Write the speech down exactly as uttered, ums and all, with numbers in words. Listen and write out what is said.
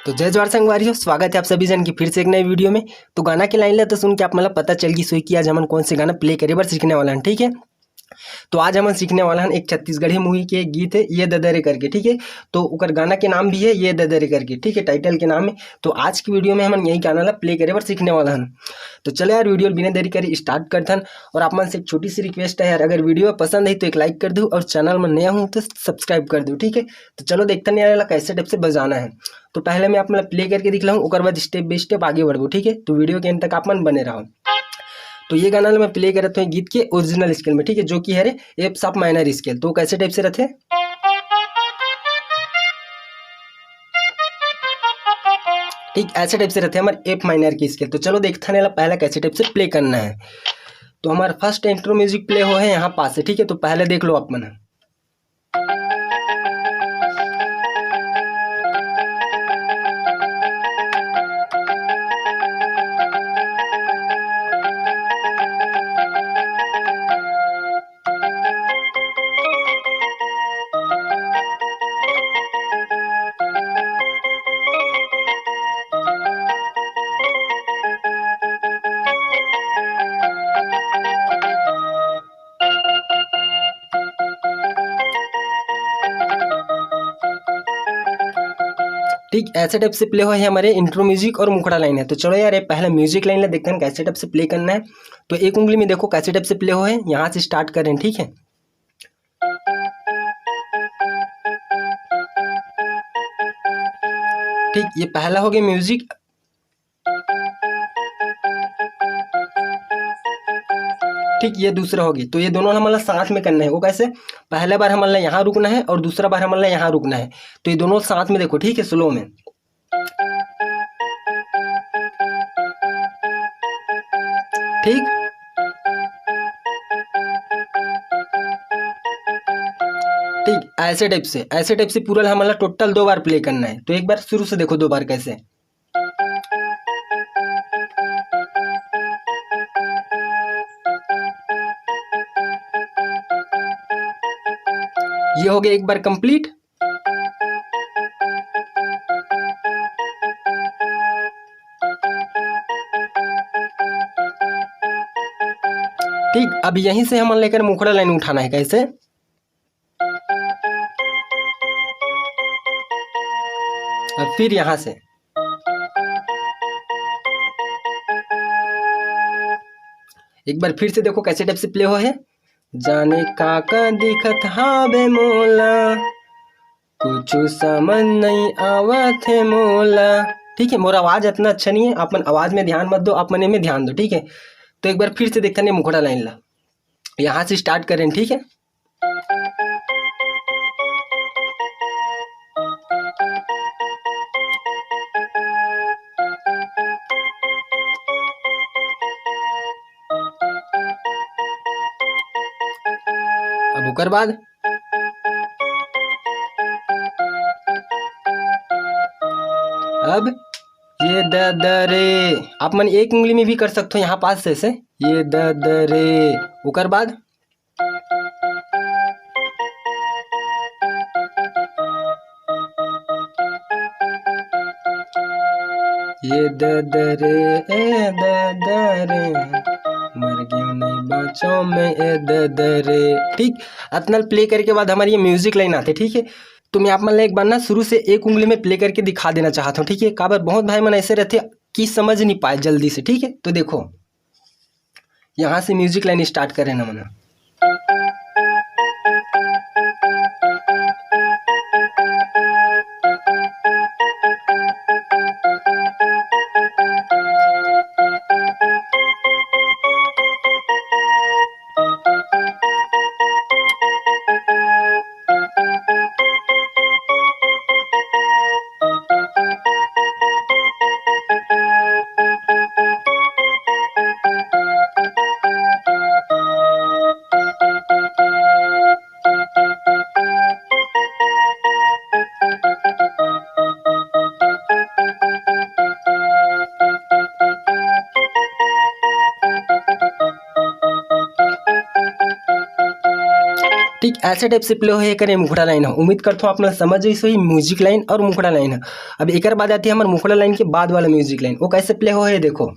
तो जय जोहार संगवारी हो, स्वागत है आप सभी जन की फिर से एक नए वीडियो में। तो गाना के लाइन ला तो सुन के आप मन ला पता चल गिस होही कि आज हमन कौन से गाना प्ले करे बर सीखने वाला हन, ठीक है। तो आज हमन सीखने वाला हन एक छत्तीसगढ़ी मूवी के गीत है ये ददरे करके, ठीक है। तो ओकर गाना के नाम भी है ये ददरे करके, ठीक है, टाइटल के नाम है। तो आज की वीडियो में हमन यही गाना ला प्ले करे बर सीखने वाला हन। तो चलो यार, वीडियो बिना देरी करे स्टार्ट करथन। और आप मन से एक छोटी सी रिक्वेस्ट है यार, अगर वीडियो पसंद है तो एक लाइक कर दो और चैनल में नया हूँ तो सब्सक्राइब कर दो, ठीक है। तो चलो देखते हैं यार, कैसे टाइप से बजाना है। तो पहले मैं आप मन प्ले करके दिखलाऊँ, ओकर बाद स्टेप बाय स्टेप आगे बढ़बो, ठीक है। तो वीडियो के एंड तक आप मन बने रहो। तो ये गाना मैं प्ले करत हूँ गीत के ओरिजिनल स्केल में, ठीक है, जो कि है रे एफ शार्प माइनर स्केल। तो कैसे टाइप से रहते, ठीक ऐसे टाइप से रहते हमारे एफ माइनर की स्केल। तो चलो देखते हैं पहला कैसे टाइप से प्ले करना है। तो हमारा फर्स्ट इंट्रो म्यूजिक प्ले हो है यहाँ पास से, ठीक है। तो पहले देख लो आप मन। ठीक ऐसे टाइप से प्ले हो है हमारे इंट्रो म्यूजिक और मुखड़ा लाइन है। तो चलो यार, ये पहले म्यूजिक लाइन ला देखते हैं कैसे टाइप से प्ले करना है। तो एक उंगली में देखो कैसे टाइप से प्ले हो है, यहाँ से स्टार्ट कर रहे हैं, ठीक है। ठीक, ये पहला हो गया म्यूजिक। ठीक, ये दूसरा हो गया। तो ये दोनों हमन ला साथ में करना है। वो कैसे? पहला बार हमन ला यहाँ रुकना है और दूसरा बार हमन ला यहाँ रुकना है। तो ये दोनों साथ में देखो, ठीक है, स्लो में। ठीक, ठीक, ऐसे टाइप से, ऐसे टाइप से पूरा हमन ला टोटल दो बार प्ले करना है। तो एक बार शुरू से देखो दो बार कैसे। ये हो गया एक बार कंप्लीट। ठीक, अब यहीं से हमन ला एकर मुखड़ा लाइन उठाना है। कैसे? अब फिर यहाँ से एक बार फिर से देखो कैसे टाइप से प्ले हो है। जाने का का दिखत हावे मोला, कुछ समझ नहीं आवत है मोला। ठीक है, मोर आवाज़ इतना अच्छा नहीं है, अपन आवाज़ में ध्यान मत दो, अपन में ध्यान दो, ठीक है। तो एक बार फिर से देखते हैं मुखड़ा लाइन ला, यहाँ से स्टार्ट करें, ठीक है। अब ओकर बाद अब ये द द रे, आप मन एक उंगली में भी कर सकते हो, यहाँ पास से ऐसे, ये द द रे। ओकर बाद ये द द रे, ए द द रे, मर गयो नहीं बाँचो मैं, ए द द रे। ठीक, अतना प्ले करके बाद हमारी ये म्यूजिक लाइन आते, ठीक है। तो मैं आप मन ला एक बार ना शुरू से एक उंगली में प्ले करके दिखा देना चाहता हूँ, ठीक है। काबर बहुत भाई मन ऐसे रहते कि समझ नहीं पाए जल्दी से, ठीक है। तो देखो, यहाँ से म्यूजिक लाइन स्टार्ट करें ना मना। ठीक ऐसे टाइप से प्ले होए हे करे मुखड़ा लाइन ह। उम्मीद करथों आप मन समझ गइस होही म्यूजिक लाइन और मुखड़ा लाइन ह। अब एकर बाद आती है हमर मुखड़ा लाइन के बाद वाला म्यूजिक लाइन। वो कैसे प्ले होए हे देखो।